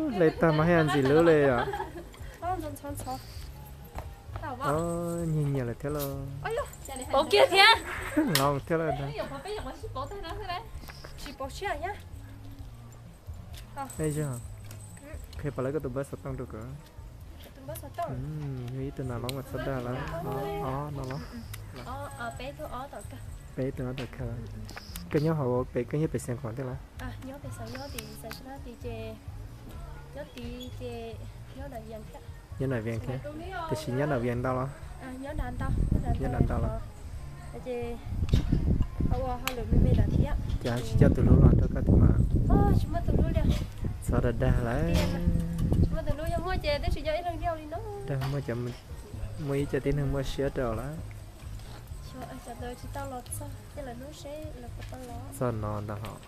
Hle tag mas haj yam ntxim hlub li os. Nyiag nyiag lawm thiab los? Pauv kiag thiab. Los thiab lawm ntag. Ej, yog, qhia pom lawv koj tus npawb xov tooj rau kuv. Yog ib tug nas loos mas txhob dag lawm. Ob no los? Peb tug ob tau kha. Koj nyob hauv pem, koj nyob pem Xeev Khuam thiab los? Nyob Nam Vias thiab. Tiam sis nyob Nam Vias ntau los? Nyob Nam ntau los? Ces tsis coj tus hlub los rau koj thiab mas? Txhob dag dag lawm. Dag muaj cov, muaj ib co tib neeg muaj siab rau lawm. Txog no ntag hos.